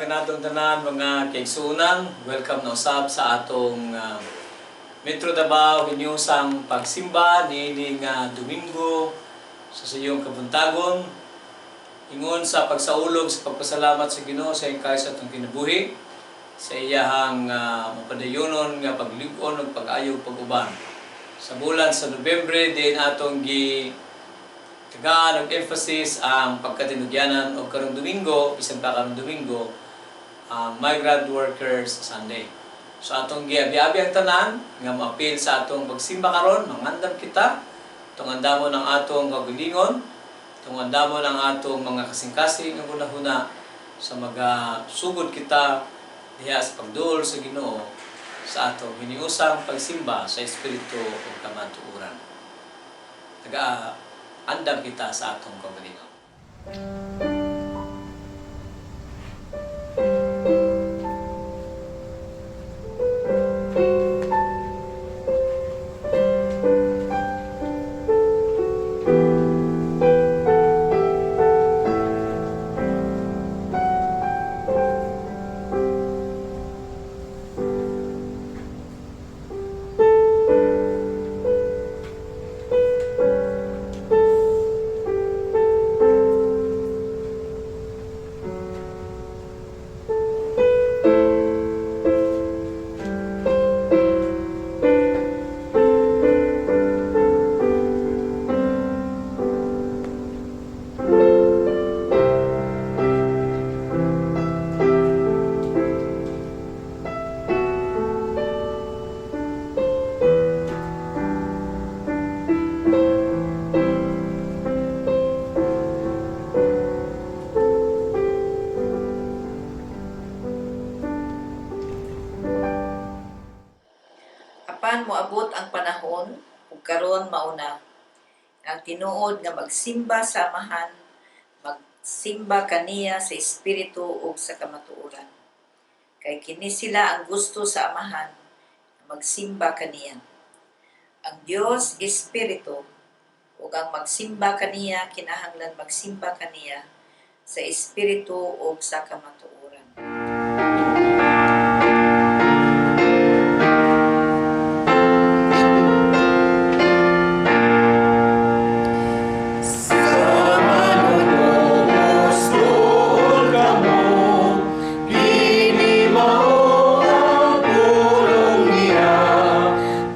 Kanatong tanan, mga kaigsuonan. Welcome na usab sa atong Metro Davao hinyusang pagsimba niining Domingo sa sayong kabuntagon. Ingon sa pagsaulog sa pagpasalamat sa Ginoo sa iyang kaayo sa atong kinabuhi, sa iyahang mapadayonon nga paglig-on ug pag-ayo ug pag-uban. Sa bulan sa Nobyembre din atong gi tagaan og emphasis ang pagkatinugyanan og karong Domingo, bisan pa karong Domingo, Migrant Workers Sunday. So atong giabi-abi ang tanan nga moapil sa atong pagsimba karon, mangandam kita, atong andamon ang atong kaugalingon, atong andamon ang atong mga kasing-kasing nga hunahuna sa magasugod kita diha sa pagduol sa Ginoo sa atong hiniusang pagsimba sa espiritu ug kamatuoran. Naga andam kita sa atong kaugalingon. Apan moabot ang panahon ug karon mao na ang tinuod nga magsimba sa Amahan, magsimba kaniya sa espiritu ug sa kamatuoran. Kay kini sila ang gusto sa Amahan nga magsimba kaniya. Ang Dios espiritu ug ang magsimba kaniya kinahanglan magsimba kaniya sa espiritu ug sa kamatuoran. Sa manunubos duol kamo, kini mao ang pulong niya.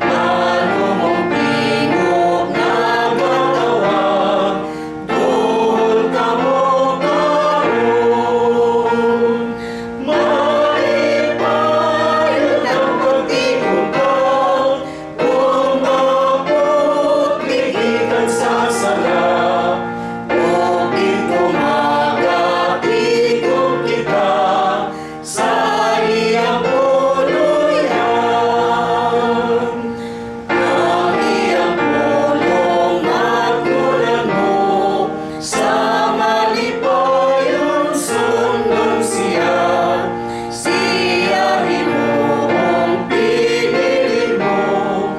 Manumong tingog nagatawag, duol kamo karon. Malipayon ang pagtigom ka, kung maputli gikan sa sala, ug itumaga-tigom kita sa iyang puluyan. Ang iyang pulong matnuran mo, sa malipayon sundon siya. Siya himuong pinili mo,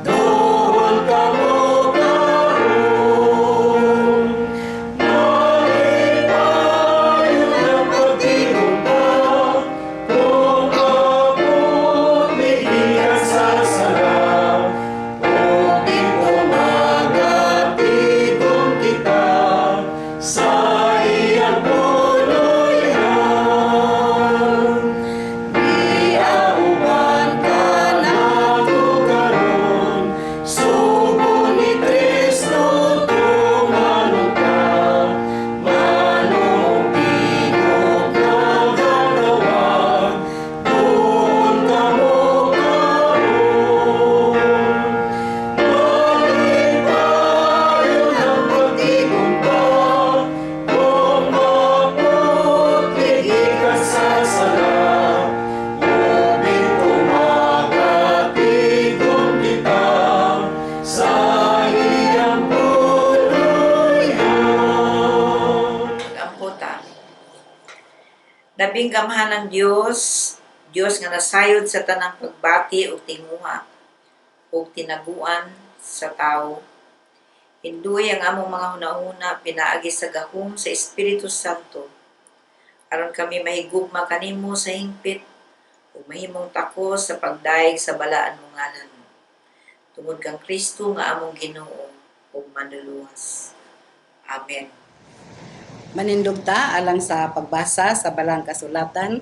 duol kamo karon. Malipayon ang pagtigom ka, kung maputli gikan sa sala, ug itumaga-tigom kita sa iyang puluyan. Giauban kanato karon, sugo ni Kristo tumanon ka, manumong tingog nagatawag, duol kamo karon. Malipayon ang pagtigom ka, kung maputli gikan sa sala, ug itumaga-tigom kita sa iyang puluyan. Mag-ampo ta. Labing gamhanang Dios, Dios nga nasayod sa tanang pagbati ug tinguha ug tinaguan sa tawo. Hinduy ang among mga hunahuna pinaagi sa gahom sa Espiritu Santo. Aron kami mahigugma kanimo sa hingpit ug mahimong takos sa pagdayeg sa balaan mong ngalan. Tungod kang Kristo nga among Ginoo ug Manluluwas. Amen. Manindog ta alang sa pagbasa sa balang kasulatan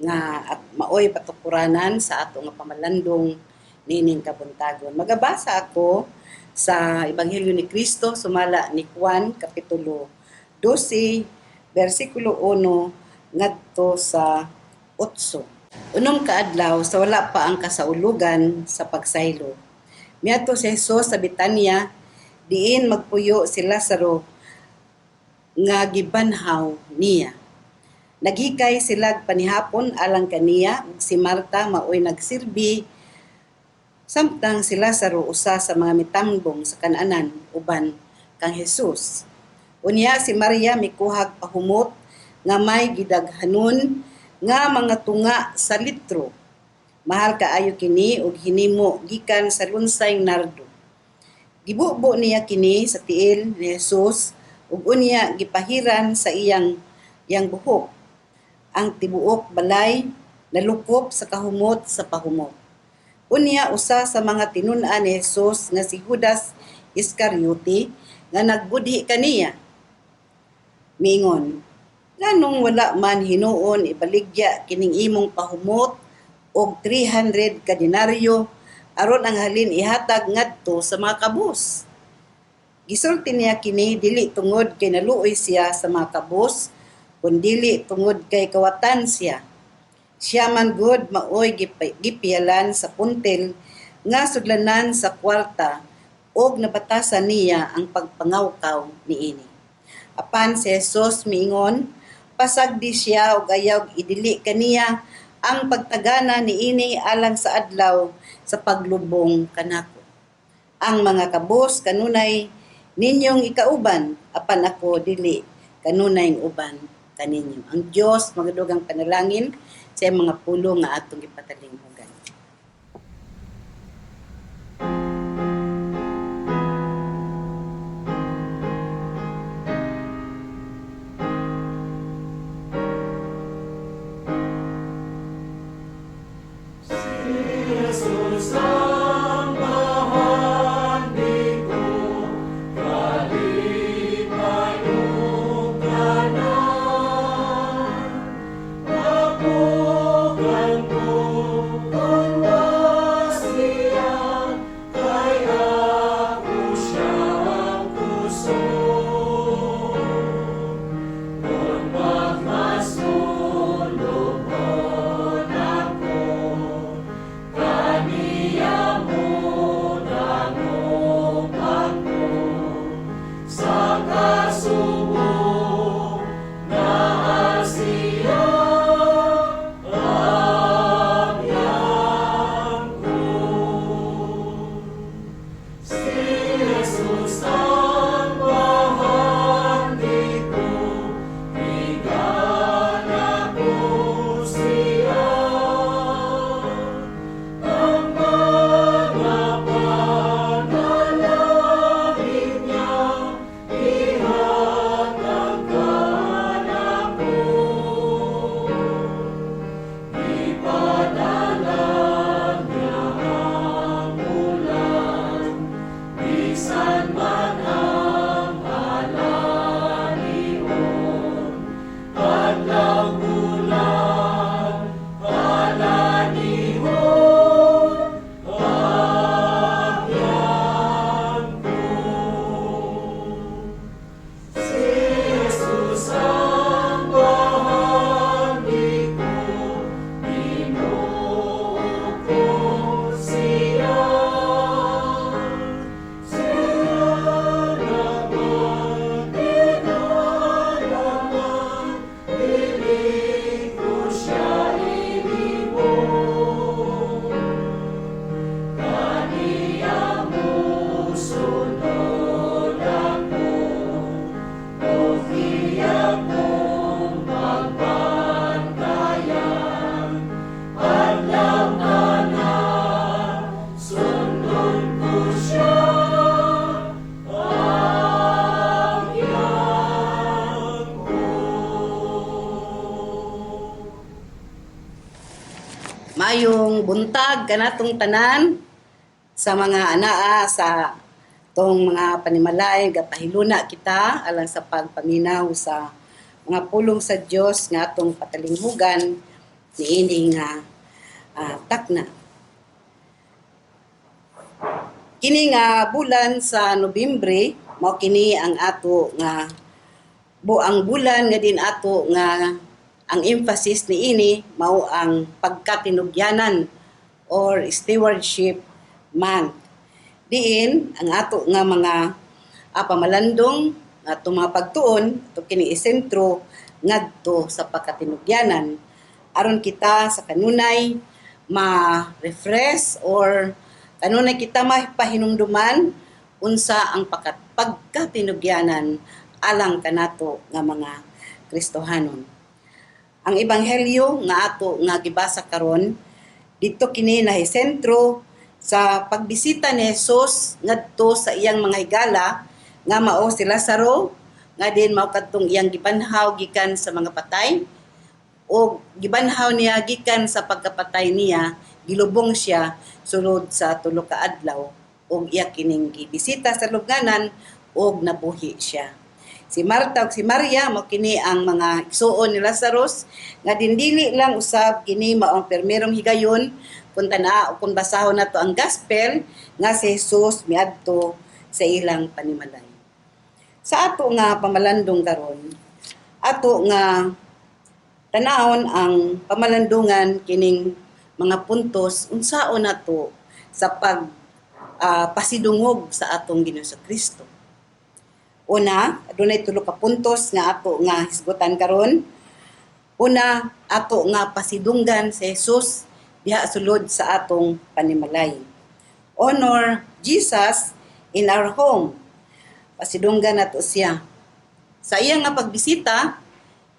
nga at maoy patukuranan sa ato nga pamalandong niining kabuntagon. Magabasa ako sa Ebanghelyo ni Kristo sumala ni Juan, kapitulo 12, bersikulo 1 ngadto sa 8. 6 ka adlaw sa wala pa ang kasaulugan sa pagsaylo, miadto si Jesus sa Betania, diin magpuyo si Lazaro nga gibanhaw niya. Naghikay sila panihapon alang kaniya, ug si Marta maoy nagsilbi samtang si Lazaro usa sa mga mitambong sa kananan uban kang Jesus. Unya si Maria mikuhag pahumot nga may gidaghanon nga mga tunga sa litro. Mahal kaayo kini ug hinimo gikan sa lunsay nardo. Gibubo niya kini sa tiil ni Jesus ug unya gipahiran sa iyang iyang buhok. Ang tibuok balay nalukop sa kahumot sa pahumot. Unya usa sa mga tinun-an ni Jesus nga si Judas Iscariote, nga nagbudhi kaniya, miingon, "Nganong wala man hinuon ibaligya kining imong pahumot og 300 ka denaryo aron ang halin ihatag ngadto sa mga kabus?" Gisulti niya kini dili tungod kay naluoy siya sa mga kabus, kundili tungod kay kawatan siya. Siya man gud maoy gipiyalan sa puntil nga sudlanan sa kwarta og nabatasan niya ang pagpangawkaw niini. Apan si Jesus miingon, "Pasagdi siya og ayaw idili kaniya ang pagtagana niini alang sa adlaw sa paglubong kanako. Ang mga kabos kanunay ninyong ikauban, apan ako dili kanunay uban kaninyo." Ang Dios magdugang panalangin sa iyang mga pulong nga atong gipatalinghugan. Jesus ang bahandi ko, kalipay ug tanan. Apukan ko unwas niya, kay ako siyang kusog. Kung magmasulubon ako, kaniya. Mayong buntag kanatong tanan sa mga anaa sa tong mga panimalay, gapahiluna kita alang sa pagpaminaw sa mga pulong sa Dios nga atong patalinghugan niini nga takna. Kini nga bulan sa Nobyembre, mao kini ang ato nga buang bulan nga din ato nga ang emphasis niini mao ang pagkatinugyanan or stewardship month. Diin ang ato nga mga pamalandong, atong mga pagtuon ato kini isentro ngadto sa pagkatinugyanan aron kita sa kanunay ma-refresh or kanunay kita mapahinumduman unsa ang pagkatinugyanan alang kanato nga mga Kristohanon. Ang ebanghelyo nga ato nga gibasa karon didto kini nahisentro sa pagbisita ni Jesus ngadto sa iyang mga higala nga mao si Lazaro, nga din mao kadtong iyang gibanhaw gikan sa mga patay, o gibanhaw niya gikan sa pagkapatay niya, gilubong siya sulod sa 3 ka adlaw, ug iya kining gibisita sa lubnganan ug nabuhi siya. Si Marta ug si Maria mao kini ang mga igsuon ni Lazarus, nga dindili lang usab kini maong permerong higayon kung tana o kung basahon nato ang gospel nga si Jesus miadto sa ilang panimalay. Sa ato nga pamalandong karon, ato nga tanawon ang pamalandungan kining mga puntos unsaon nato sa pag pasidungog sa atong Ginoong Kristo. Una, adunay 3 ka puntos nga ato nga hisgutan karon. Una, ato nga pasidunggan si Jesus diha sulod sa atong panimalay. Honor Jesus in our home. Pasidunggan nato siya. Sa iya nga pagbisita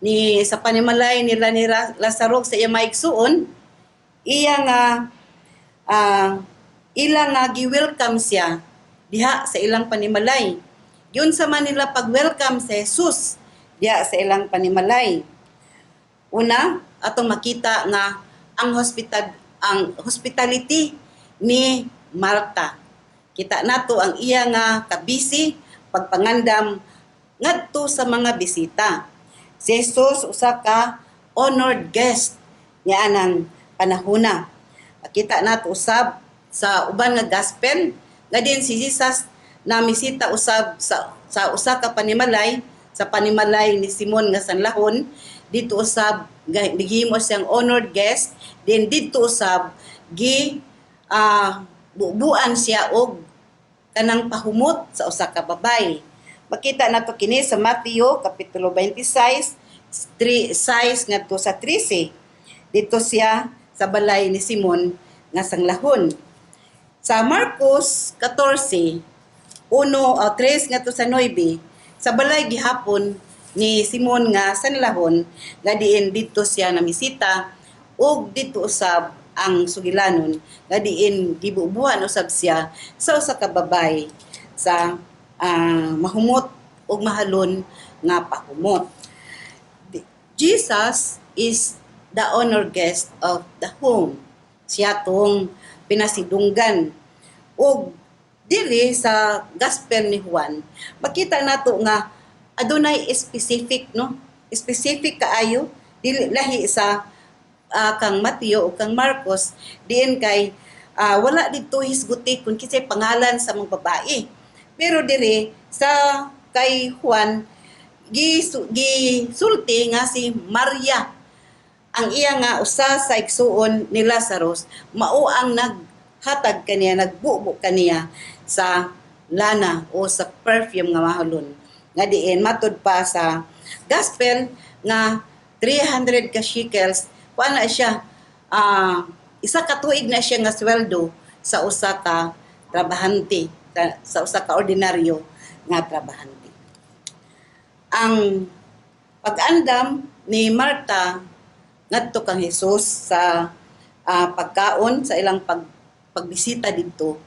ni sa panimalay nila ni Lazaro sa iya maigsuon, iya nga ila nga gi-welcome siya diha sa ilang panimalay. Yun sa man nila pag-welcome sa Jesus diha sa ilang panimalay. Una, atong makita nga ang hospitality ni Marta. Kita nato ang iya nga kabisi pagpangandam ngadto sa mga bisita. Si Jesus usa ka honored guest niya anang panahona. Makita nato usab sa uban nga gospel nga din si Jesus namisita usab sa usa ka panimalay, sa panimalay ni Simon nga sanlahon. Dito usab gihimo siyang honored guest, din didto usab gi bubuan siya og kanang pahumot sa usa ka babay. Makita nato kini sa Mateo kapitulo 26, 3, 6 ngadto sa 13. Dito siya sa balay ni Simon nga sanglahon. Sa Marcos 14, 1 o 3 ngadto sa 9, sa balay gihapon ni Simon nga sanlahon, nga diin didto siya namisita ug didto usab ang sugilanon nga diin gibubuhan usab siya sa usa ka babay sa mahumot ug mahalon nga pahumot. Jesus is the honor guest of the home. Siya tong pinasidunggan. Ug dili sa gospel ni Juan, makita nato nga adunay specific, no? Specific kaayo, dili lahi sa kang Mateo o kang Marcos, diin kay wala didto hisguti kung kinsay pangalan sa mga babae. Pero dire sa kay Juan gisulti nga si Maria ang iya nga usa sa igsuon ni Lazarus mao ang naghatag kaniya, nagbubo kaniya sa lana o sa perfume nga mahalon, nga diin matud pa sa gospel nga 300 ka shekels, kuan na siya, isa ka tuig na siya nga sweldo sa usa ka trabahante, sa usa ka ordinaryo nga trabahante. Ang pag-andam ni Marta ngadto kang Jesus sa pagkaon sa ilang pagbisita didto,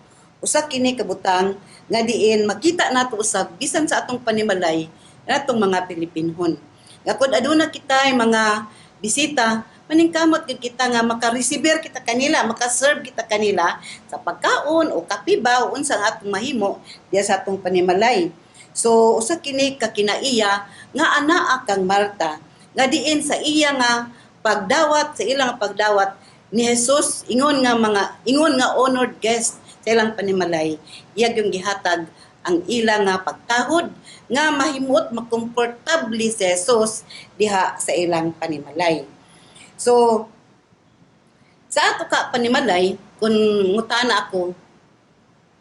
usa kini kabutang nga diin makita nato usab bisan sa atong panimalay natong mga Pilipinhon. Nga kun aduna kitay mga bisita, Maningkamot gyud kita nga maka-receive kita kanila, maka-serve kita kanila sa pagkaon o kape ba o unsa ang atong mahimo diya sa atong panimalay. So usa kini ka kinaiya nga anaa kang Marta nga diin sa iya nga pagdawat, sa ilang pagdawat ni Jesus ingon nga mga ingon nga honored guest sa ilang panimalay, iya yung gihatag ang ilang nga pagtahod nga mahimuot makomportable si Jesus diha sa ilang panimalay. So sa ato ka panimalay, kung ngutana ako,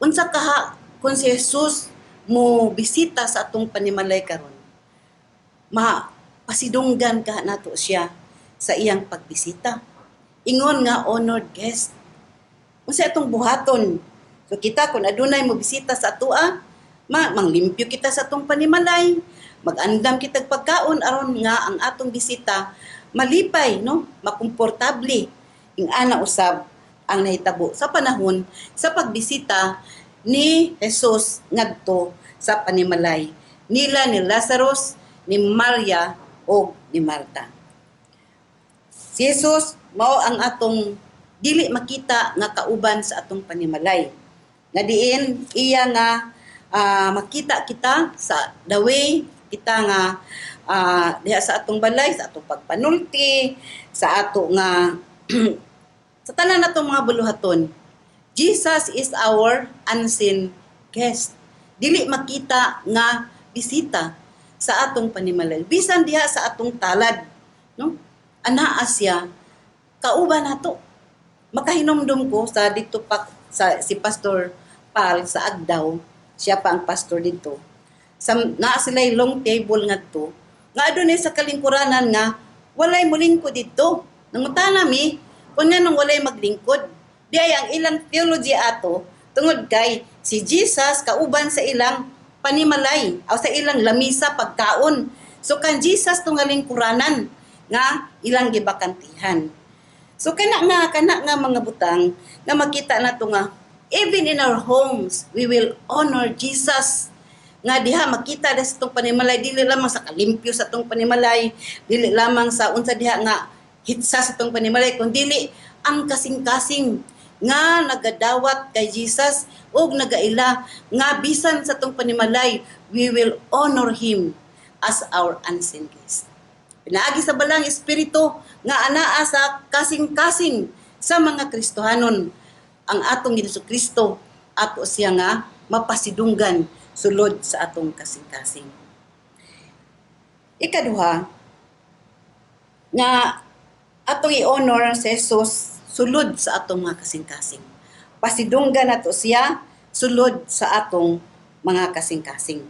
unsa kaha kung si Jesus mo bisita sa atong panimalay karon, ma pasidunggan ka nato siya sa iyang pagbisita ingon nga honored guest? Unsa atong buhaton? So kita, kung adunay mo bisita sa atoa, manglimpyo kita sa atong panimalay, magandam kita pagkaon aron nga ang atong bisita malipay, no, makomportable. Ing ana usab ang nahitabo sa panahon sa pagbisita ni Jesus ngadto sa panimalay nila ni Lazarus, ni Maria o ni Marta. Si Jesus mao ang atong dili makita nga kauban sa atong panimalay. Nga diin iya nga makita kita sa the way kita nga diha sa atong balay, sa atong pagpanulti, sa ato nga sa tanan natong mga buluhaton. Jesus is our unseen guest. Dili makita nga bisita sa atong panimalay. Bisan diha sa atong talad, no? Anaa siya kauban nato. Makahinumdum ko sa dito pa sa si Pastor Pal sa Agdaw, siya pa ang pastor dito. Sa naa sila long table ngadto. Nga adunay sa kalingkuranan nga walay molingkod didto. Nangutana mi kung nganong walay maglingkod. Di ay ang ilang theology ato, tungod kay si Jesus kauban sa ilang panimalay o sa ilang lamisa pagkaon. So kan Jesus tong lingkuranan nga ilang gibakantihan. So kana nga mga butang nga makita nato nga even in our homes we will honor Jesus, nga diha makita da sa itong panimalay, dili lamang sa kalimpyo sa itong panimalay, dili lamang sa unsa diha nga hitsa sa itong panimalay, kun dili ang kasing-kasing nga nagadawat kay Jesus ug nagaila nga bisan sa itong panimalay we will honor him as our unseen guest. Pinaagi sa Balang Espiritu nga anaa sa kasing-kasing sa mga Kristohanon, ang atong Hesus Kristo ato siya nga mapasidunggan sulod sa atong kasing-kasing. Ikaduha, nga atong i-honor si Jesus sulod sa atong mga kasing-kasing. Pasidunggan nato siya sulod sa atong mga kasing-kasing.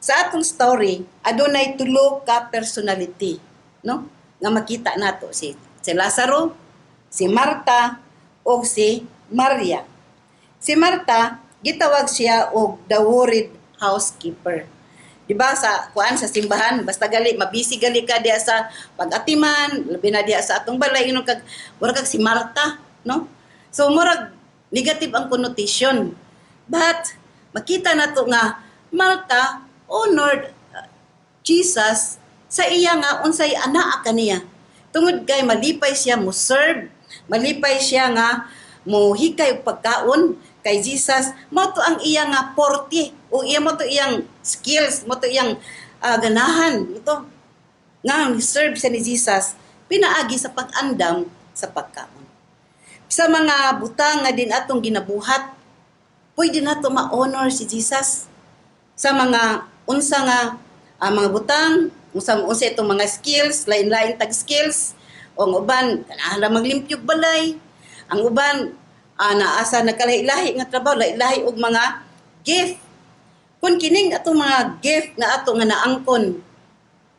Sa atong story, adunay tulo ka personality, no? Nga makita nato si Lazaro, si Marta ug si Maria. Si Marta gitawag siya og the worried housekeeper. Di ba sa kuan sa simbahan, basta gali mabisi gali ka diya sa pag-atiman, labi na diya sa atong balay, ingon kag murag kag si Marta, no? So murag negative ang connotation. But makita nato nga Marta honored Jesus sa iya nga unsay anaa kaniya. Tungod kay malipay siya mo serve, malipay siya nga mo hikay og pagkaon kay Jesus, mao to ang iya nga forte o iya mo to iyang skills, mo to iyang ganahan, ito nga ni serve siya ni Jesus pinaagi sa pag-andam sa pagkaon. Sa mga butang nga din atong ginabuhat, pwede nato ma-honor si Jesus sa mga unsa nga mga butang, unsa unsa itong mga skills, lain-lain tag skills, o ang uban ganahan lang maglimpyog balay, ang uban naasa nagkalahi-lahi nga trabaho, lahi-lahi og mga gift. Kung kining atong mga gift nga ato nga naangkon,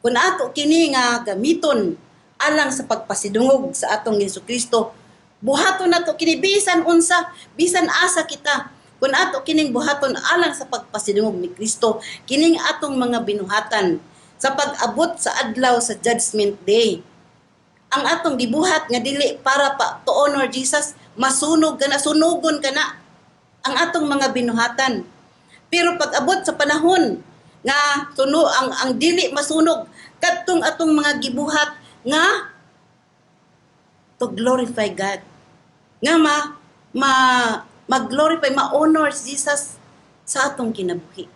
kung ato kini nga gamiton alang sa pagpasidungog sa atong Hesus Kristo, buhaton nato kini bisan unsa, bisan asa kita. Kung ato kining buhaton alang sa pagpasidungog ni Kristo, kining atong mga binuhatan sa pag-abot sa adlaw sa Judgment Day, ang atong gibuhat nga dili para pa to honor Jesus, masunog ka na, sunugon ka na ang atong mga binuhatan. Pero pag abot sa panahon nga suno ang dili masunog kadtong atong mga gibuhat nga To glorify God. Nga ma, ma mag-glorify, ma-honor si Jesus sa atong kinabuhi.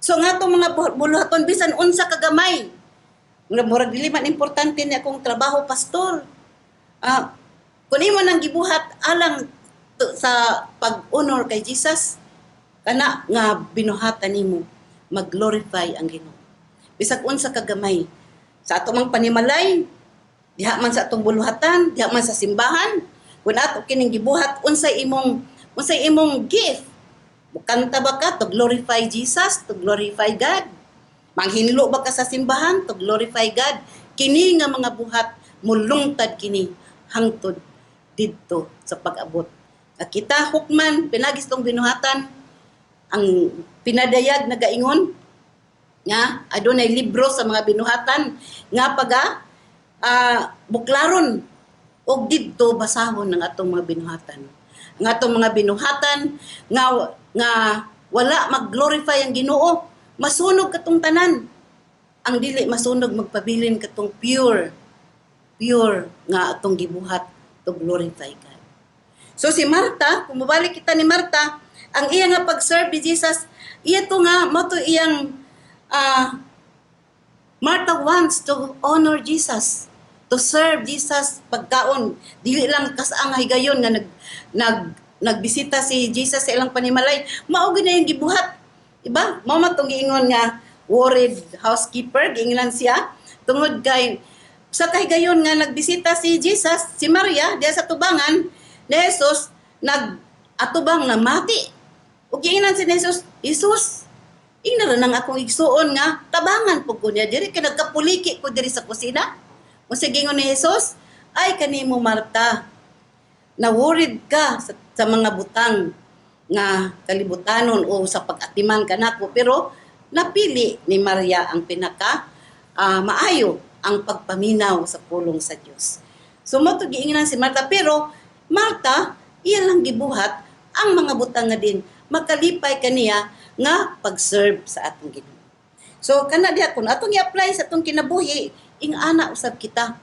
So nga atong mga buluhaton bisan unsa kagamay. Nga murag dili man importante ni akong trabaho, pastor. Kung imo nang gibuhat alang sa pag-honor kay Jesus, kana nga binuhatan nimo mag-glorify ang Ginoo. Bisag unsa kagamay sa ato mang panimalay, diha man sa atong buluhatan, diha man sa simbahan, kung ato kining gibuhat, unsay imong gift? Mukanta ba ka to glorify Jesus, to glorify God? Manghinlo ba ka sa simbahan to glorify God? Kini nga mga buhat mulungtad kini hangtod didto sa pag-abot. Nga kita hukman pinagis tong binuhatan. Ang pinadayag nagaingon nga adunay libro sa mga binuhatan nga paga buklaron og didto basahon ng atong mga binuhatan. Ang atong mga binuhatan nga nga wala mag-glorify ang Ginoo, masunog katong tanan. Ang dili masunog, magpabilin katong pure pure nga atong gibuhat to glorify God. So si Marta, kung mobalik kita ni Marta, ang iya nga pag-serve ni Jesus, iya to nga mo to iyang Martha wants to honor Jesus, to serve Jesus pagkaon. Dili lang kas ang higayon nga nag nag nagbisita si Jesus sa ilang panimalay, mao gyud na yung gibuhat. Diba? Mao man tong giingon nga worried housekeeper, giingnan siya tungod kay sa kahigayon nga nagbisita si Jesus, si Maria diya sa tubangan ni Jesus, nag atubang namati. Ug giingnan si Jesus, "Jesus, ingna ra nang akong igsuon nga tabangan pud ko niya diri kay nagkapuliki ko diri sa kusina." Unsa giingon ni Jesus? "Ay kanimo, Marta, na worried ka sa mga butang nga kalibutanon o sa pag-atiman kanako, pero napili ni Maria ang pinaka maayo, ang pagpaminaw sa pulong sa Dios." So mo to giingnan si Marta, pero Marta iya lang gibuhat ang mga butang nga din makalipay kaniya nga pag-serve sa atong Ginoo. So kana diha, kun atong i-apply sa atong kinabuhi, ing-ana usab kita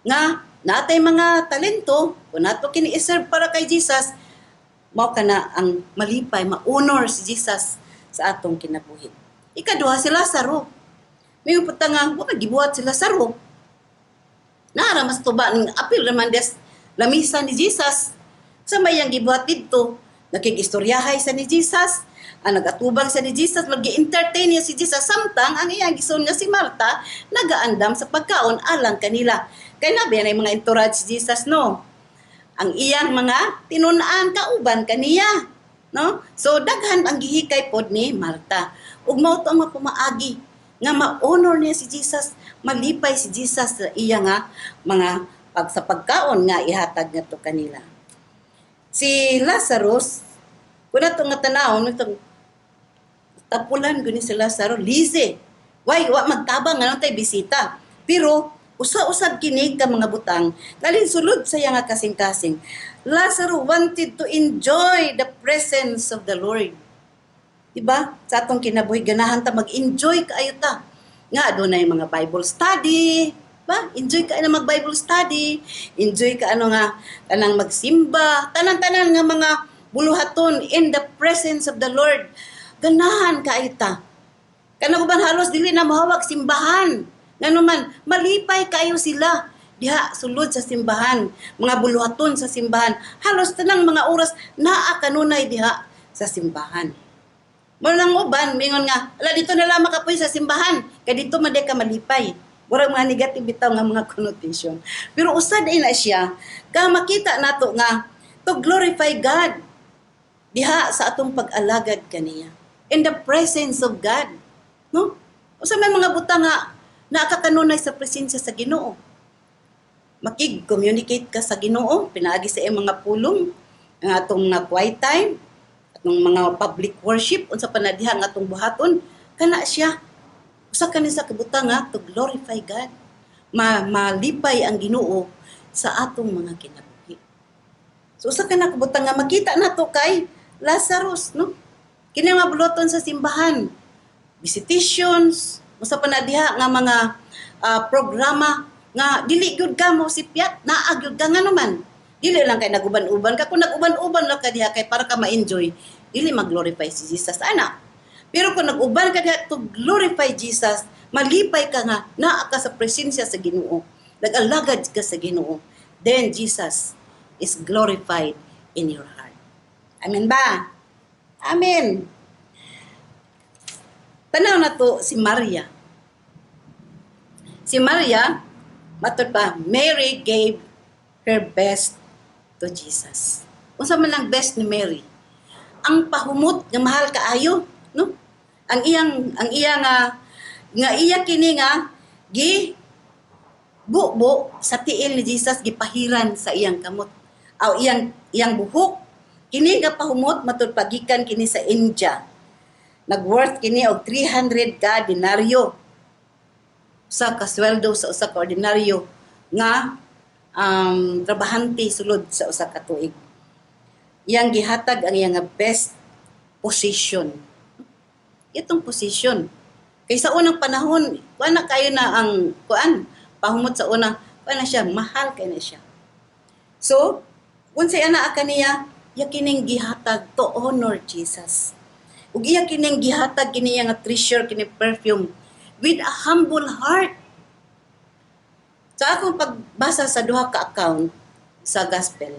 nga natay mga talento, kung nato kini i-serve para kay Jesus, mao kana ang malipay, ma-honor si Jesus sa atong kinabuhi. Ikaduha, si Lazaro. May punta nga, wa gibuhat si Lazaro. Nara mas tuba ning apil naman des lamisa ni Jesus. Sa mayang gibuhat didto, nakig-istoryahay sa ni Jesus, ang nagatubang sa ni Jesus, mag-entertain niya si Jesus samtang ang iyang gison nga si Marta nagaandam sa pagkaon alang kanila. Kay nabi na mga entourage si Jesus, no? Ang iyang mga tinun-an kauban kaniya, no? So daghan ang gihikay pod ni Marta. Ug mao to ang pamaagi nga ma-honor niya si Jesus, malipay si Jesus sa iya nga mga pag sa pagkaon nga ihatag ngadto kanila. Si Lazarus, kung ato nga tanawon, itong tapulan guni si Lazaro, lazy. Why, wa magtabang nga tay bisita. Pero usa-usab kini ka mga butang, kalin sulod sa iya nga kasing-kasing. Lazarus wanted to enjoy the presence of the Lord. Diba? Sa atong kinabuhi, ganahan ta mag-enjoy kaayo ta. Nga adunay mga Bible study, ba? Enjoy ka na mag-Bible study, enjoy ka ano nga kanang magsimba, tanan-tanan nga mga buluhaton in the presence of the Lord. Ganahan kaayo ta. Kanang uban halos dili na mohawag simbahan. Ngano man, malipay kayo sila diha sulod sa simbahan, mga buluhaton sa simbahan. Halos tanang mga oras naa kanunay diha sa simbahan. Mo lang uban, mingon nga, "Ala, dito na lang makapuy sa simbahan, kay dito man di ka malipay." Murag mga negative bitaw nga mga connotation. Pero usa din na siya, ka makita nato nga to glorify God diha sa atong pag-alagad kaniya. In the presence of God. No? Usa may mga butang nga nakakanunay sa presensya sa Ginoo. Makig-communicate ka sa Ginoo pinaagi sa iyang mga pulong, ang atong mga quiet time, atong mga public worship, unsa pa na diha nga atong buhaton, kana siya. Usa kani sa kabutang nga to glorify God. Malipay ang Ginoo sa atong mga kinabuhi. So usa ka na kabutang nga makita nato kay Lazarus, no? Kini mga buluhaton sa simbahan, visitations, usa pa na diha nga mga programa. Nga dili gyud ka mo sipyat, naa gyud ka, ngano man. Dili lang kay naguban-uban ka. Kung naguban-uban lang ka diha kay para ka ma-enjoy, dili mag-glorify si Jesus ana. Pero kung nag-uban ka diha to glorify Jesus, malipay ka nga naa ka sa presensya sa Ginoo. Nag-alagad ka sa Ginoo. Then Jesus is glorified in your heart. Amen ba? Amen. Tanaw na to si Maria. Si Maria, matod pa, Mary gave her best to Jesus. Unsa man ang best ni Mary? Ang pahumot nga mahal kaayo, no? Ang iyang nga nga iya kini nga gi bubo sa tiil ni Jesus, gipahiran sa iyang kamot aw iyang iyang buhok. Kini nga pahumot, matud pa, gikan kini sa India. Nag-worth kini og 300 ka denaryo, sa kasweldo sa usa ka ordinaryo nga trabahante sulod sa usa ka tuig. Iyang gihatag ang iyang nga best position. Itong position. Kay sa unang panahon, kuan na kayo na ang kuan, pahumot sa una, kuan na siya, mahal kay na siya. So, unsay ana kaniya, iya kining gihatag to honor Jesus. Ug iya kining gihatag kini nga treasure, kini perfume, with a humble heart. Sa akong pagbasa sa duha ka account sa gospel,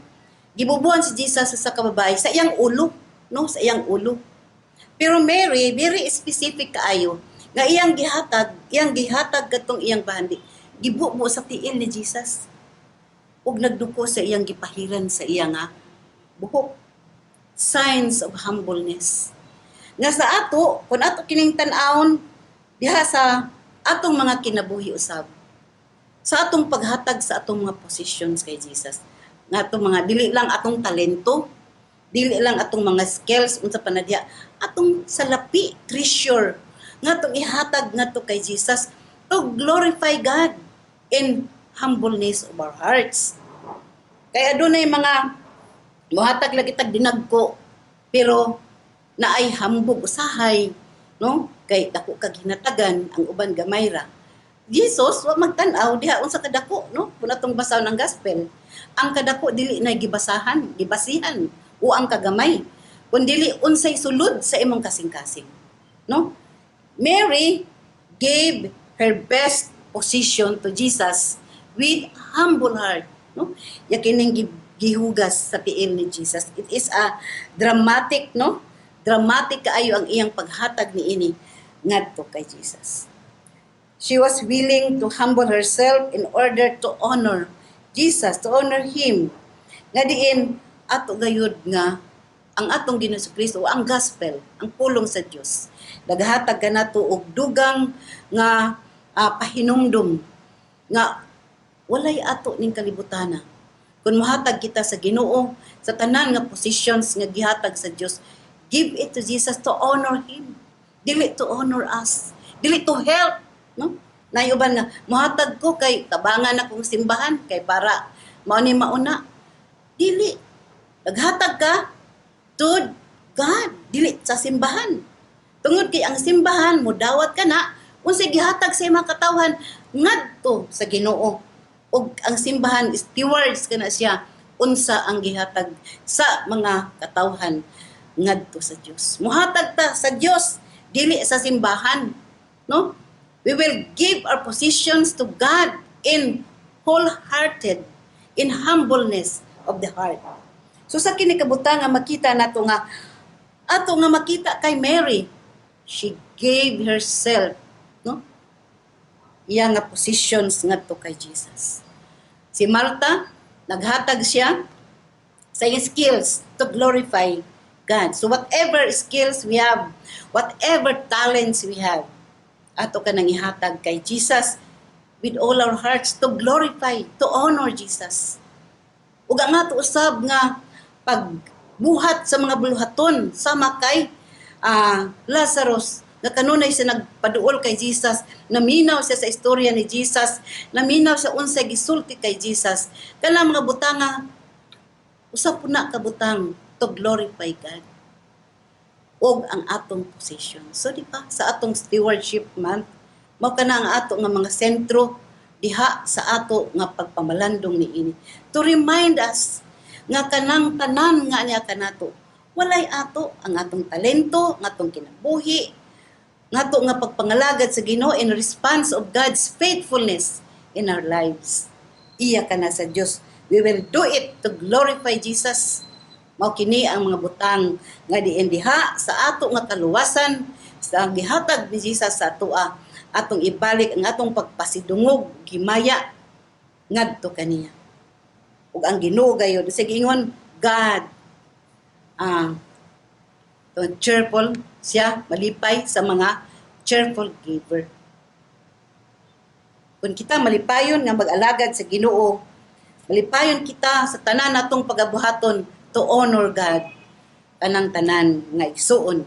gibubuhan si Jesus sa kababae sa iyang ulo, no, sa iyang ulo. Pero Mary, very specific kaayo nga iyang gihatag katong iyang bahandi, gibubo sa tiil ni Jesus. Ug nagduko sa iyang gipahiran sa iya nga buhok. Signs of humbleness. Nga sa ato, kung ato kining tan-awon diha sa atong mga kinabuhi usab, sa atong paghatag sa atong mga positions kay Jesus, nga atong mga dili lang atong talento, dili lang atong mga skills, unsa pa na diha, atong salapi, treasure nga atong ihatag ngadto kay Jesus to glorify God in humbleness of our hearts. Kaya adunay mga muhatag lagi tag dinagko pero naay hambog usahay, no, kay dako kag hinatagan, ang uban gamay ra. Jesus wa magtan-aw diha unsa kadako, no? Kung atong basahon ang gospel, ang kadako dili na gibasahan, gibasihan o ang kagamay, kun dili unsay sulod sa imong kasing-kasing, no? Mary gave her best position to Jesus with humble heart, no? Ya kining gihugas sa tiil ni Jesus. It is a dramatic, no, dramatic kaayo ang iyang paghatag niini ngadto kay Jesus. She was willing to humble herself in order to honor Jesus, to honor Him. Nga diin, ato gayud nga ang atong Ginoo Kristo o ang gospel, ang pulong sa Dios, naghatag kanato og dugang nga pahinumdum nga walay ato ning kalibutana. Kung mohatag kita sa Ginoo sa tanan nga positions nga gihatag sa Dios, give it to Jesus to honor Him. Dili to honor us. Dili to help, no? Naay uban nga mohatag ko kay tabangan akong simbahan kay para mao ni mauna. Dili. Naghatag ka to God, dili sa simbahan. Tungod kay ang simbahan mo dawat ka na unsay gihatag sa imong katawhan ngadto sa Ginoo. Ug ang simbahan, stewards kana siya unsa ang gihatag sa mga katawhan ngadto sa Dios. Muhatag ta sa Dios, dili sa simbahan, no? We will give our positions to God in wholehearted, in humbleness of the heart. So sa kini kabutang nga makita nato nga ato nga makita kay Mary, she gave herself, no? Iya nga positions ngadto kay Jesus. Si Martha, naghatag siya sa iyang skills to glorify God. So whatever skills we have, whatever talents we have, ato ka nang ihatag kay Jesus with all our hearts to glorify, to honor Jesus. Ug ang ato usab nga pagbuhat sa mga buluhaton sama kay Lazarus nga kanunay siya nagpaduol kay Jesus, naminaw siya sa istorya ni Jesus, naminaw siya unsay gisulti kay Jesus. Kana mga butanga, usa po na ka butang to glorify God og ang atong position. So di ba sa atong stewardship month, mao kana ang ato nga mga sentro. diha sa ato nga pagpamalandong niini to remind us nga kanang tanan nga niya kanato walay ato, ang atong talento, ang atong kinabuhi ngato nga pagpangalagad sa Ginoo in response of God's faithfulness in our lives. Iya kana sa Dios. We will do it to glorify Jesus. Mao kini ang mga butang nga diin diha sa ato nga kaluwasan sa gihatag ni Jesus sa atoa, atong ibalik ang atong pagpasidungog, himaya ngadto kaniya. Ug ang Ginoo gayud, sige, ingon God, cheerful siya, malipay sa mga cheerful giver. Kung kita malipayon nga mag-alagad sa Ginoo, malipayon kita sa tanan natong pagabuhaton to honor God, kanang tanan nga igsuon,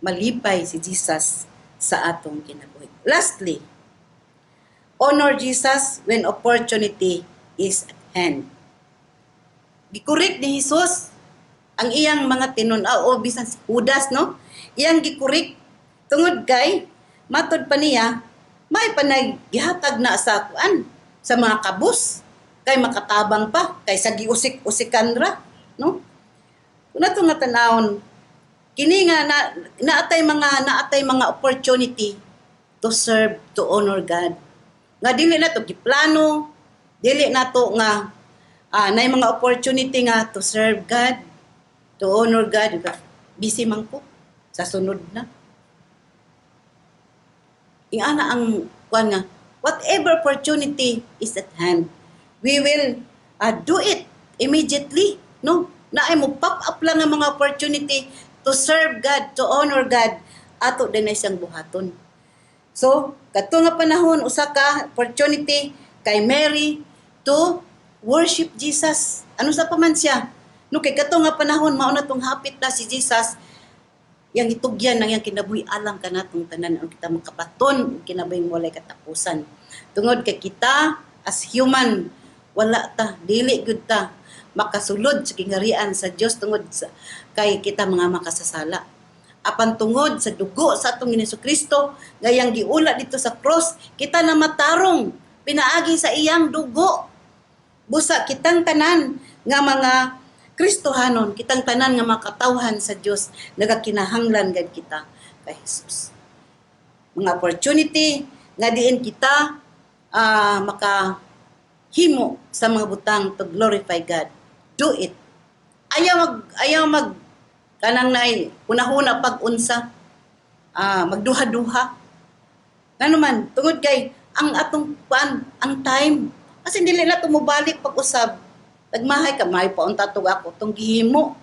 malipay si Jesus sa atong kinabuhi. Lastly, honor Jesus when opportunity is at hand. Gi-correct ni Jesus ang iyang mga tinun-aw o bisan si Judas, no? Iyang gi-correct tungod kay matod pa niya may panay gihatag na sa kuan, sa mga kabus, kay makatabang pa kay sa giusik-usikan ra, no? Kung ato nga tanawon kini nga na, naatay mga opportunity to serve, to honor God nga dili na to giplano, dili na to nga naay mga opportunity nga to serve God, to honor God, busy man ko, sa sunod na. Ingana ang kuan nga whatever opportunity is at hand, we will do it immediately, no? Naay mo pop up lang ang mga opportunity to serve God, to honor God, ato din na siyang buhaton. So kadto nga panahon, usa ka opportunity kay Mary to worship Jesus. Ano sa pa man siya, no? Kay kadto nga panahon mao na tong hapit na si Jesus yang itugyan ang iyang kinabuhi alang kanatong tanan ang kita makabaton og kinabuhing walay katapusan. Tungod kay kita as human, wala ta, dili gyud ta makasulod sa kingharian sa Dios tungod sa kay kita mga makasasala. Apan tungod sa dugo sa atong Ginoong Kristo nga iyang giula dito sa cross, kita na matarong pinaagi sa iyang dugo. Busa kitang tanan nga mga Kristohanon, kitang tanan nga mga katawhan sa Dios, nagakinahanglan gad kita kay Jesus. Mga opportunity nga diin kita maka himo sa mga butang to glorify God, do it. Ayaw mag kanang nay hunahuna pag unsa, magduha-duha. Ngano man, tungod kay ang atong kuan, ang time kasi dili na tumubalik pag usab. Nagmahay ka, may paunta tug ako tong gihimo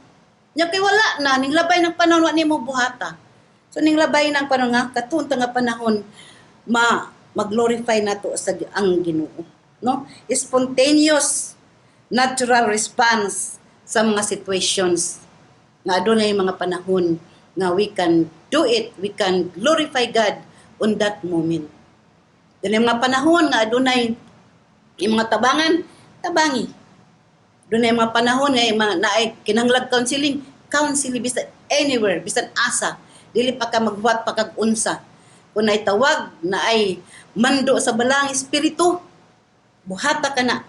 nya kay wala na ning labay ng panahon, wa nimo buhata. So ning labay ng panahon nga katunta nga panahon, ma mag-glorify nato sa ang Ginoo, no? Spontaneous natural response sa mga situations nga adunay mga panahon nga we can do it, we can glorify God on that moment. Dunay mga panahon nga adunay yung mga tabangan, tabangi. Dunay mga panahon nga yung mga naay kinahanglag counseling, counseling bisan anywhere, bisan asa. Dili pa ka magbuhat pa kag unsa. Kung naay tawag, naay mando sa Balaang Espiritu, buhata ka na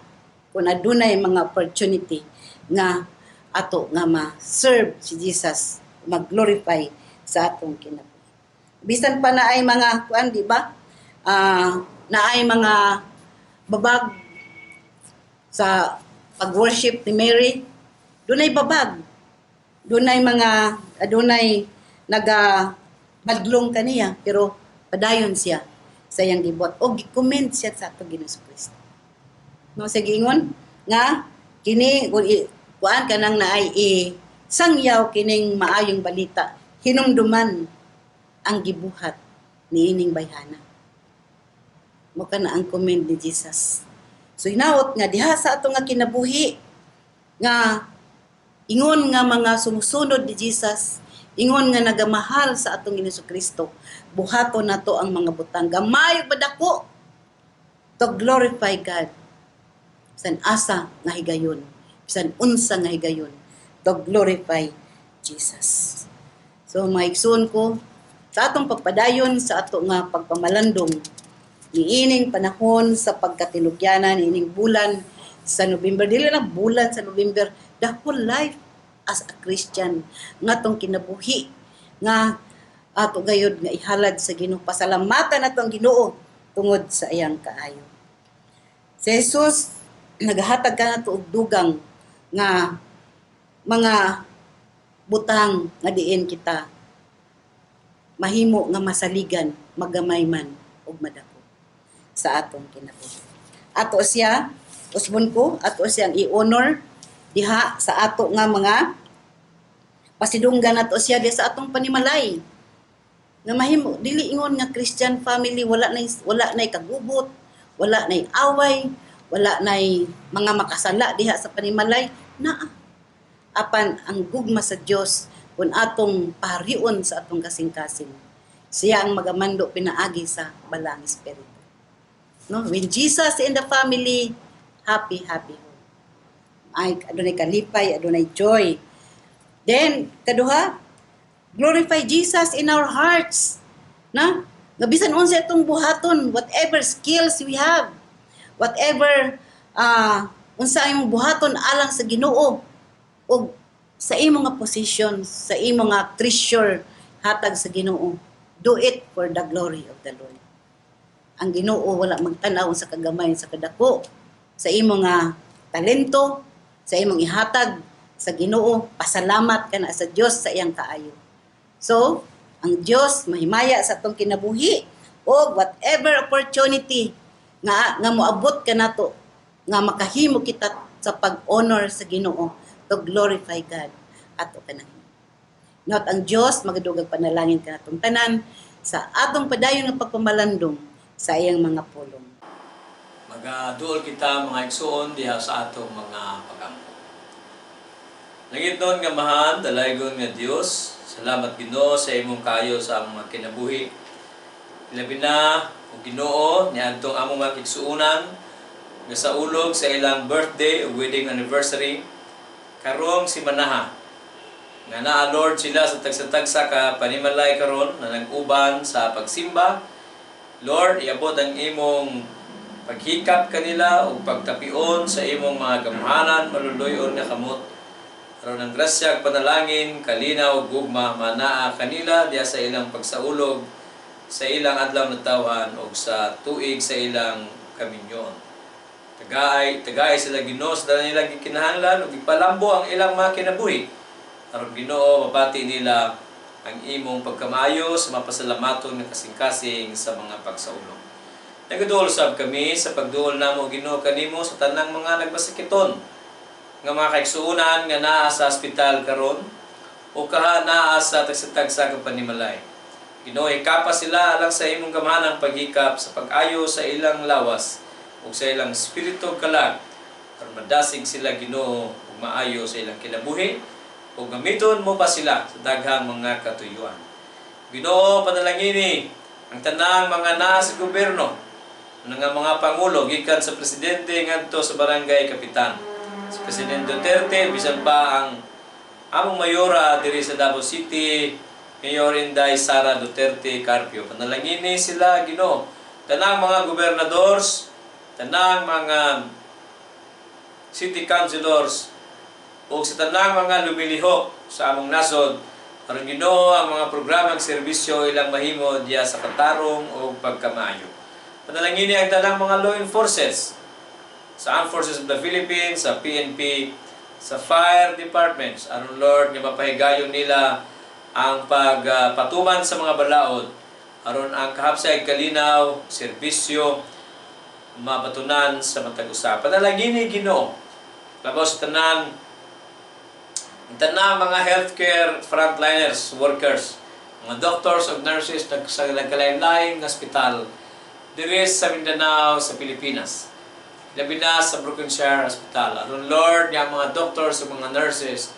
kung adunay mga opportunity nga ato nga ma-serve si Jesus, mag-glorify sa atong kinabuhi. Bisan pa na ay mga kuan, di ba? Naay mga babag sa pag-worship ni Mary, dunay babag. Dunay mga adunay naga badlong kaniya, pero padayon siya sa iyang gibuhat o gi-commend siya sa atong Ginoong Kristo. No, sa giingon nga kini kung kuan kanang naay i sangyaw kining maayong balita, hinumduman ang gibuhat niining bayhana. Mao kana ang commend ni Jesus. So hinaot nga diha sa ato nga kinabuhi nga ingon nga mga sumusunod ni Jesus, ingon nga nagamahal sa atong Ginoong Kristo, buhaton nato ang mga butang gamay ug madako to glorify God. Bisan asa nga higayon, bisan unsa nga higayon, to glorify Jesus. So mga igsoon ko, sa atong pagpadayon sa ato nga pagpamalandong, Niining panahon sa pagkatinugyanan, niining bulan sa November, dili lang bulan sa November, the whole life as a Christian nga atong kinabuhi nga ato gayud nga ihalad sa Ginoo. Pasalamatan nato ang Ginoo tungod sa iyang kaayo. Si Jesus naghatag kanato og dugang nga mga butang nga diin kita mahimo nga masaligan, magamay man ug madako sa atong kinabuhi. Ato siya, usbon ko, ato siyang i-honor diha sa ato nga mga pasidunggan, ato siya diha sa atong panimalay. Nga mahimo dili ingon nga Christian family wala nay kagubot, wala nay away, wala nay mga makasala diha sa panimalay naa. Apan ang gugma sa Dios, kung atong parion sa atong kasing-kasing, siya ang magamando pinaagi sa Balaang Espiritu. No, when Jesus in the family, happy, happy home. Ay, adunay kalipay, adunay joy. Then kaduha, glorify Jesus in our hearts. Na? Nga bisan unsa itong buhaton, whatever skills we have, whatever unsa imong buhaton alang sa Ginoo ug sa imong nga position, sa imong nga treasure hatag sa Ginoo, do it for the glory of the Lord. Ang Ginoo wala magtan-aw sa kagamay, sa kadako sa imong nga talento, sa imong ihatag sa Ginoo, pasalamat ka na sa Dios sa iyang kaayo. So, ang Dios mahimaya sa atong kinabuhi og whatever opportunity nga moabot kanato nga makahimo kita sa pag-honor sa Ginoo, to glorify God, ato kanang. Not ang Dios magadugag panalangin kanatong tanan sa atong padayon nga pagpamalandong sa iyang mga pulong. Magaduol kita, mga igsuon, diha sa atong mga pagampo. Langitnon nga Amahan, dalaygon nga Dios, salamat, Ginoo, sa imong kaayo sa among mga kinabuhi. Labi na o Ginoo niadtong among mga igsuonan nga saulog sa ilang birthday o wedding anniversary karong simanaha. Nga naa, Lord, sila sa tagsa-tagsa ka panimalay karon na nag-uban sa pagsimba. Lord, iabot ang imong paghikap kanila ug pagtapion sa imong mga gamhanan, maluluyon nga kamot. Aron ang grasya ug panalangin, kalinaw ug gugma manaa kanila diha sa ilang pagsaulog sa ilang adlaw natawhan ug sa tuig sa ilang kaminyoon. Tagay, tagay sila, Ginoo, sa tanan nila gikinahanglan ug ipalambo ang ilang mga kinabuhi. Aron, Ginoo, mabati nila ang imong pagkamayo sa mapasalamaton nga kasing-kasing sa mga pagsaulog. Nagaduol sab kami sa pagduol namo, Ginoo, kanimo sa tanang mga nagmasakiton nga mga kaigsuonan nga naa sa ospital karon o kaha naa sa tagsa-tagsa ka panimalay. Ginoo, hikapa sila alang sa imong gamhanang paghikap sa pag-ayo sa ilang lawas ug sa ilang espiritu ug kalag aron madasig sila, Ginoo, ug maayo sa ilang kinabuhi ug gamiton mo pa sila sa daghang mga katuyuan. Ginoo, panalangini ang tanang mga naa sa gobyerno, ang mga pangulo gikan sa presidente ngadto sa barangay kapitan. Si Presidente Duterte, bisan pa ang among mayora diri sa Davao City, Mayor Inday Sara Duterte Carpio. Panalangini sila, Ginoo. Tanang mga gobernadors, tanang mga city councilors, ug sa tanang mga lumilihok sa among nasod aron, Ginoo, ang mga programang serbisyo ilang mahimo diya sa katarong o pagkamayo. Panalangini ang tanang mga law enforcers sa Armed Forces of the Philippines, sa PNP, sa fire departments, aron, Lord, nga mapahigayon nila ang pagpatuman sa mga balaod aron ang kahapsay, kalinaw, serbisyo mabatunan sa matag usa. Panalangini, Ginoo, labaw sa tanan ang tanang mga healthcare frontliners, workers, mga doctors ug nurses sa nagkalain-laing ospital diri sa Mindanao, sa Pilipinas. Labi na sa Brokenshire Hospital. Aron, Lord, nga ang mga doctors ug mga nurses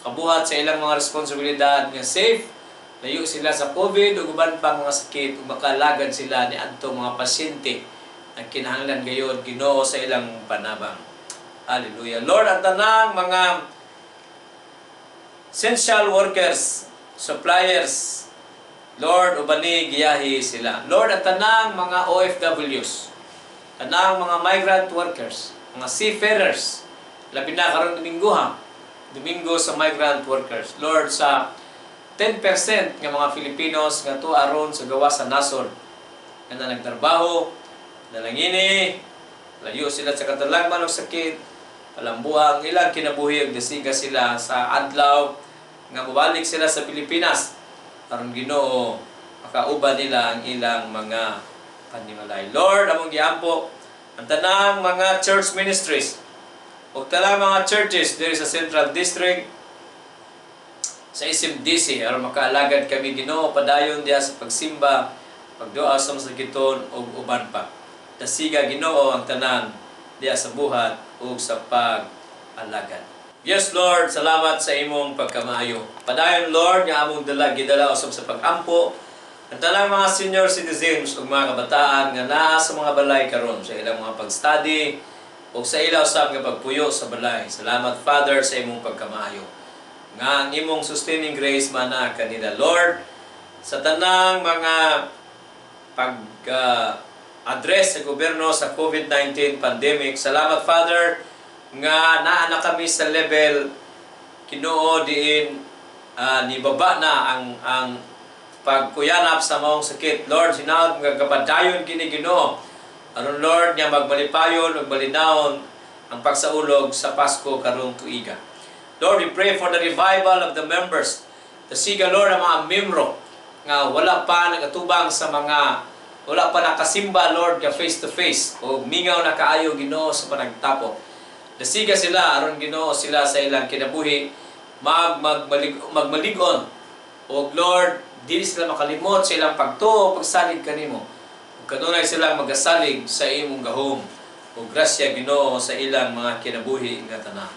kabuhat sa ilang mga responsibilidad nga safe, layo sila sa COVID ug uban pang mga sakit ug makalagad sila ni adtong mga pasyente ang kinahanglan gayod, Ginoo, sa ilang panabang. Hallelujah. Lord, ang tanang mga essential workers, suppliers, Lord, ubani giyahi sila. Lord, ang tanang mga OFWs, tanang mga migrant workers, mga seafarers, labi na karong Domingo ha, Domingo sa migrant workers. Lord, sa 10% nga mga Filipinos nga tuwa aron sa gawas sa nasod, nga na nagtrabaho, nalangini, layo sila sa katalagman og sakit, palambuha ang ilang kinabuhi ug dasiga sila sa adlaw nga mobalik sila sa Pilipinas aron, Ginoo, makauban nila ang ilang mga panimalay. Lord, among giampo ang tanang mga church ministries ug tanang mga churches diri sa Central District, sa SMDC, aron makaalagad kami, Ginoo, padayon diha sa pagsimba, pagduha sa masakiton ug uban pa. Dasiga, Ginoo, ang tanan diha sa buhat ug sa pag-alagad. Yes Lord, salamat sa imong pagkamaayo. Padayon, Lord, nga among dala gidala usab sa pag-ampo ang tanang mga senior citizens ug mga kabataan nga naa sa mga balay karon sa ilang mga pag-study ug sa ila usab nga pagpuyo sa balay. Salamat, Father, sa imong pagkamaayo. Nga ang imong sustaining grace mana kanila, Lord, sa tanang mga pag address sa gobyerno sa COVID-19 pandemic. Salamat, Father, nga naa na kami sa level, Ginoo, diin nibaba na ang pagkuyanap sa maong sakit. Lord, hinaot nga kapadayon kini, Ginoo. Aron, Lord, nga magmalipayon ug malinawon ang pagsaulog sa Pasko karong tuiga. Lord, we pray for the revival of the members. Dasiga, Lord, ang mga membro nga wala pa nagatubang sa mga wala pa nakasimba, Lord, nga face to face o mingaw na kaayo, Ginoo, sa panagtapok. Dasiga sila aron, Ginoo, sila sa ilang kinabuhi magmalig-on. O Lord, dili sila makalimot sa ilang pagtuo, pagsalig kanimo. Ug kanunay silang magasalig sa imong gahom o grasya, Ginoo, sa ilang mga kinabuhi nga tanan.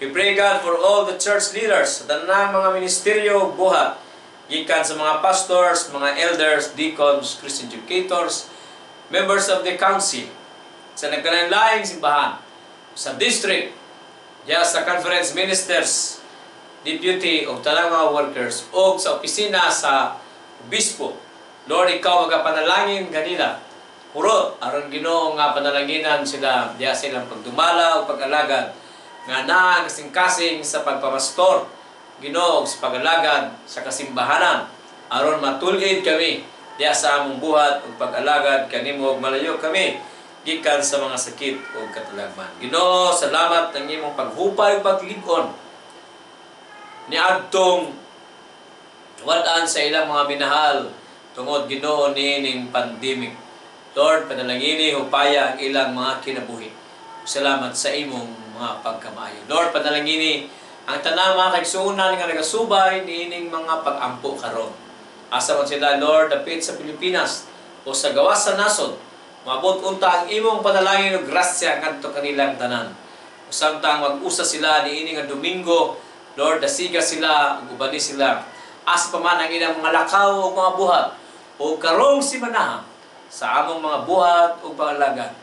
We pray, God, for all the church leaders, sa tanang mga ministeryo ug buhat, gikan sa mga pastors, mga elders, deacons, Christian educators, members of the council, sa nagkalain-laing simbahan, sa district, diya sa conference ministers, deputy o tanang mga workers, o sa opisina sa obispo. Lord, ikaw magapanalangin kanila. Purot, aron, Ginoo, nga panalanginan sila diya sa ilang pagdumala o pag-alagad nga naa ang kasing-kasing sa pagpamastor, Ginoo, sa pag-alagad sa kasimbahanan aron matulid kami diya sa among buhat ug pag-alagad kanimo ug malayo kami gikan sa mga sakit ug katalagman. Ginoo, salamat ng imong paghupay ug paglig-on niadtong wad-an sa ilang mga minahal tungod, Ginoo, niining pandemic. Lord, panalangini hupaya ang ilang mga kinabuhi. Salamat sa imong mga pagkamaayo. Lord, panalangini ang tanang mga kaigsuonan nga nagasubay niining mga pag-ampo karon. Asa man sila, Lord, dapit sa Pilipinas o sa gawas sa nasod, maabot unta ang imong panalangin ug grasya ngadto kanilang tanan. Samtang mag-usa sila niini nga Domingo, Lord, dasiga sila ug ubani sila. Asa pa man ang ilang mga lakaw o mga buhat o karong simanaha sa among mga buhat o pangalaga.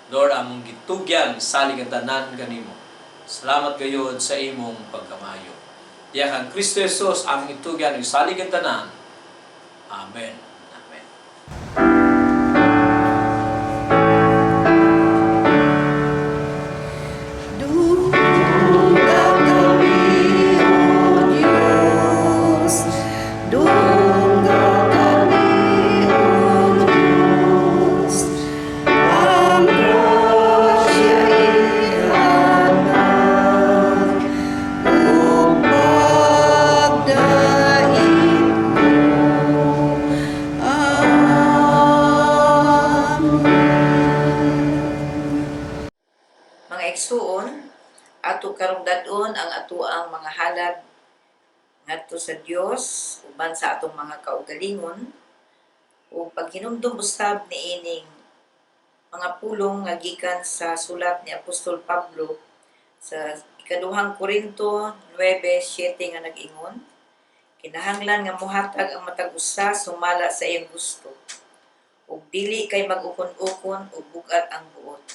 Lord, among gitugyan salig ang tanan kanimo. Salamat gayod sa imong pagkamayo. Diya kang Kristo Jesus among itugyan ug salig ang tanan. Amen. Amen. Dungga kami, O Diyos, dungga kami, O Diyos, ang grasya ihatag, ug pagdait mo. Amen. Mga igsuon, ato karong dad-on ang atoang mga halad ngadto sa Dios uban sa atong mga kaugalingon ug paghinumdum usab niining mga pulong nga gikan sa sulat ni Apostol Pablo sa ikaduhang Korinto 9:7 nga nag-ingon, "Kinahanglan nga mohatag ang matag usa sumala sa iyang gusto ug dili kay mag-ukon-ukon ug bug-at ang buot,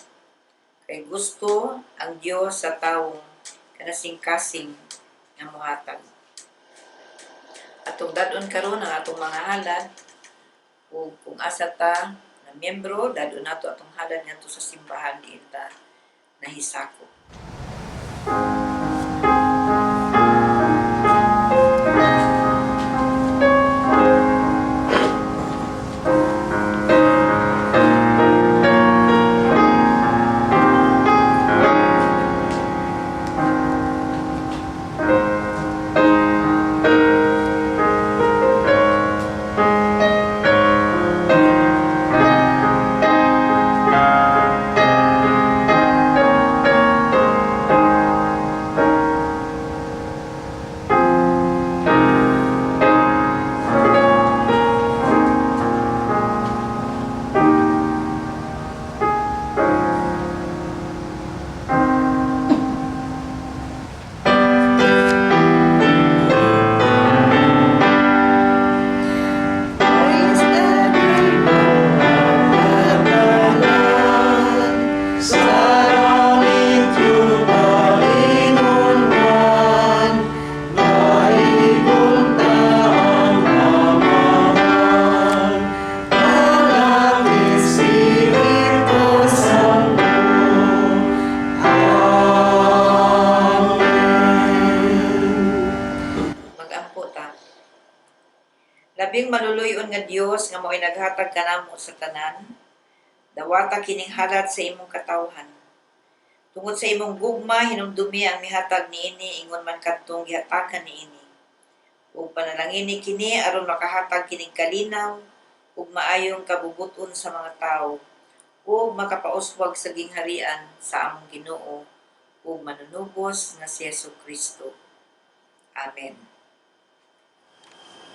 kay gusto ang Dios sa tawong kanasing-kasing nga mohatag." Atong dadon karon ang atong mga halad ug kung asa ta na miyembro, dadon nato atong halad ngadto sa simbahan diin ta nahisakop. Praise the name Sa langit paingon man, Naigong ang Amahan, Ang Espiritu Santo. Amen. Magampo ta. Labing maluluyon nga Dios nga mao'y naghatag kanamo sa tanan, dawata kining halad sa imong katawhan. Tungod sa imong gugma hinumdumi ang mihatag niini ingon man kadtong gihatagan niini. Ug panalangini kini aron makahatag kining kalinaw ug maayong kabubut-on sa mga tawo ug makapauswag sa gingharian sa among Ginoo ug manunubos nga si Jesu Kristo. Amen.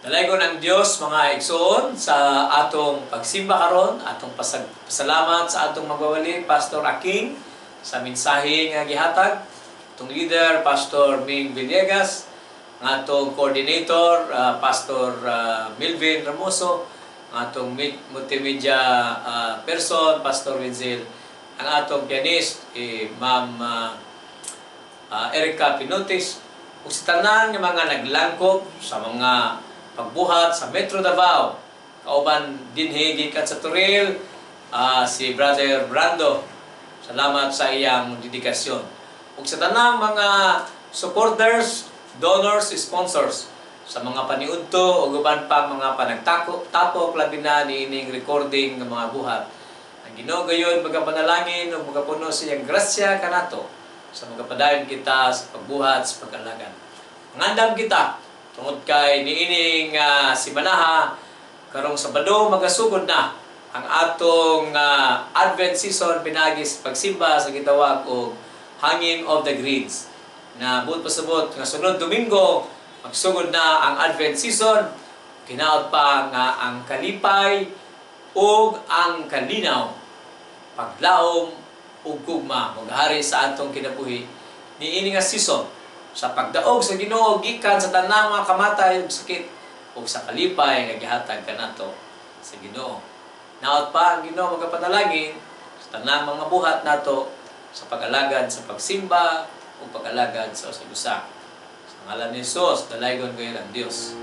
Dalaygon ang Dios, mga igsoon, sa atong pagsimba karon, atong pasalamat sa atong magwawali Pastor Aking sa mensahe nga gihatag, atong leader Pastor Ming Villegas, ang atong coordinator Pastor Melvin Ramoso, ang atong multimedia person Pastor Wenzel, ang atong pianist eh, Ma'am Erica Pinotis, ug sa tanan nga mga naglangkob sa mga pagbuhat sa Metro Davao, kauban dinhi gikan sa Toril, si Brother Brando. Salamat sa iyang dedikasyon. Ug sa tanang mga supporters, donors, sponsors sa mga paniudto ug uban pang mga panagtako tapok labi na niining recording ng mga buhat. Ang Ginoo gayon magapanalangin ug magapuno sa iyang grasya kanato sa magapadayon kita sa pagbuhat sa pag-alagad. Mangandam kita tungod kay niining simanaha karong Sabado magasugod na ang atong Advent season pinaagi sa pagsimba sa gitawag og Hanging of the Greens na buot pasabot nga sunod Domingo magsugod na ang Advent season, kinaot pa nga ang kalipay ug ang kalinaw, paglaom ug gugma maghari sa atong kinabuhi niini nga season sa pagdaog sa Ginoo gikan sa tanang mga kamatay ug sakit ug sa kalipay nga gihatag kanato sa Ginoo. Naot pa ang Ginoo magapanalangin sa tanang mga buhat nato sa pag-alagad sa pagsimba ug pag-alagad sa usag-usa. Sa ngalan ni Jesus, dalaygon gayon ang Dios.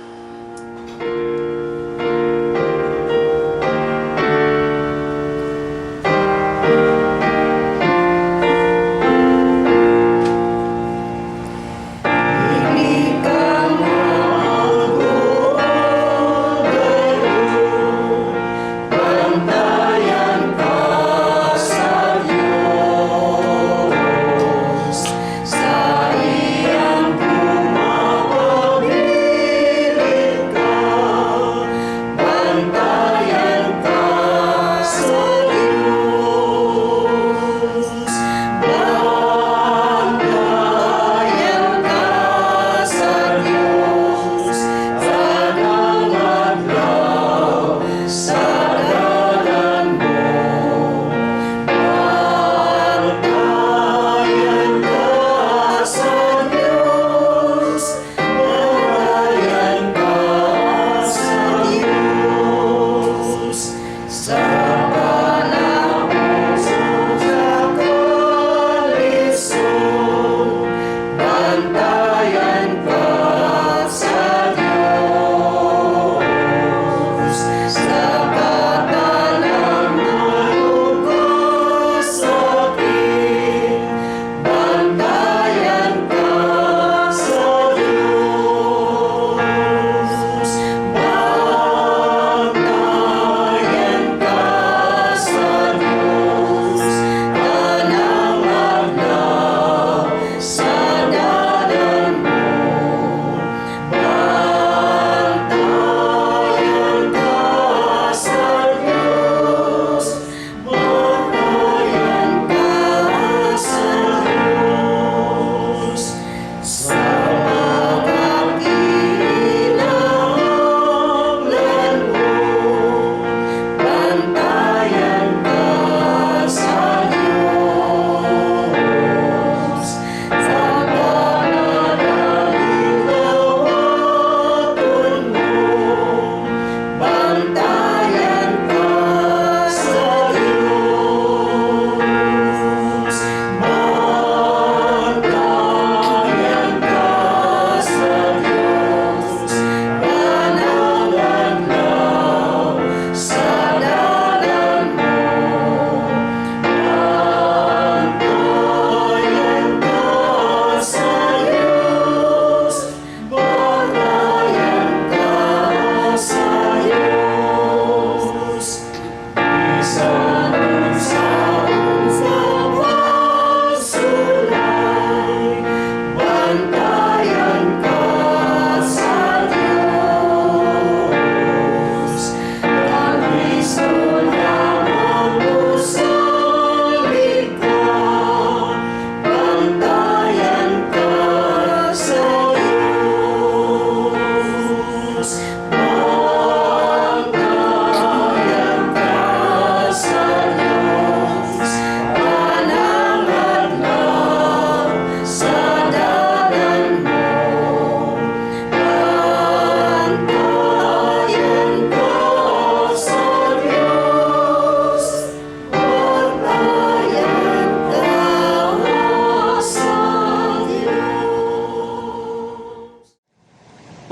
Bantayan ka sa Diyos, sa iyang pumapabilin ka.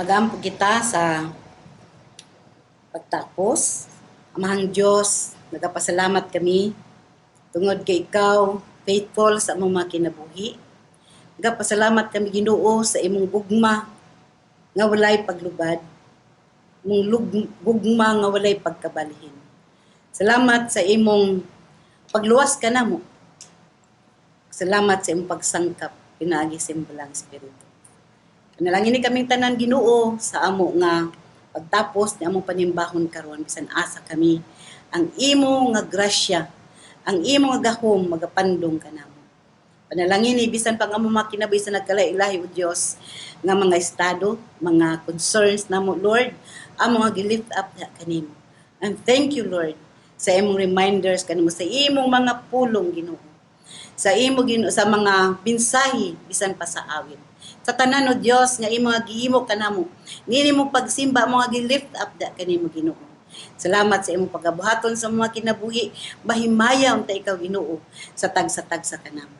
Magampo kita sa pagtapos. Amahang Diyos, nagapasalamat kami tungod kay ikaw faithful sa among mga kinabuhi. Nagapasalamat kami, Ginoo, sa imong gugma nga walay paglubad, imong gugma nga walay pagkabalhin. Salamat sa imong pagluwas kanamo. Salamat sa imong pagsangkap pinaagi sa imong Balaang Espiritu. Panalangin ni kaming tanan, Ginoo, sa amo nga pagtapos ni among panimbahon karon. Bisan asa kami, ang imo nga grasya, ang imo nga gahom magapandong kanamo. Panalangin ni bisan pang amo mga kinabuhi sa nagkalahi-lahi, o Dios, nga mga estado, mga concerns namo, Lord, amo nga gi-lift up diha kanimo. And thank you, Lord, sa imong reminders kanimo, sa imong mga pulong, Ginoo. Sa imo, Ginoo, sa mga mensahe bisan pa sa awit. Sa tanan, o Dios, nga imo nga gihimo kanamo. Niini mo pagsimba mo nga gi-lift up da kanimo, Ginoo. Salamat sa imong pagabuhaton sa mga kinabuhi. Mahimaya unta ikaw, Ginoo, sa tagsa-tagsa kanamo.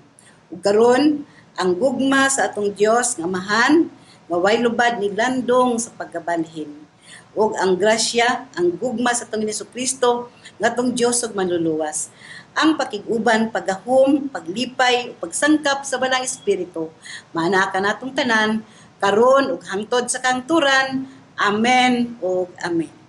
Ug karon, ang gugma sa atong Dios nga Amahan nga way lubad ni landong sa pagkabalhin, ug ang grasya, ang gugma sa atong Kristo nga atong Dios ug Manluluwas, ang pakig-uban, paggahom, paglipay, ug pagsangkap sa Balaang Espiritu, maanaa kanatong tanan karon ug hangtod sa kahangturan. Amen ug amen.